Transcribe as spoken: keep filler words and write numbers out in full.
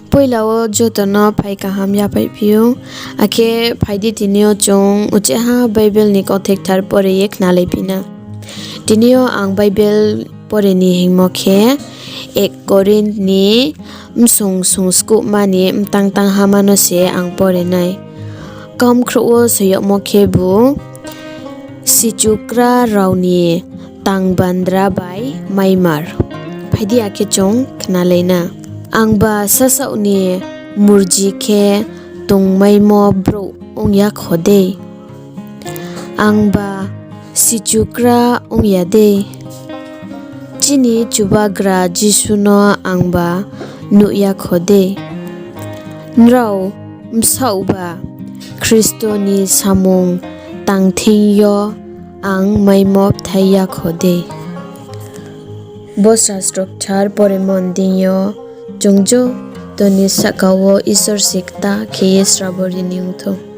Poila wo joto no phai kaham yaphaihphi ou, akhe phai di tini yo chung uchihha Bible ni kauthai kthar pore ye khnalaiphi na. Tini yo ang Bible pore ni hingmo khe, ek Korinth ni bsung sungskuhma ni mtang tanghama no se ang pore nai. Kamkhrouh wo soi yagmo khebu, sichukra rao ni tangbandra bai maimar. Phai di, akhe chung khnalai na. Angba sasaoh ni murji khe tongmaimo brouh ong ya kho dei? Angba sichukra ong ya dei? Chini Chubagra Jisu no angba nuh ya kho dei? Nrao bsaohba Khristo ni samung tang thing yo ang maimo bthai ya kho dei? Bo sastro kthar poremo ni deing yo chung joto ni sahka wo Isor se kta khe ye srabo ri ni ong thou.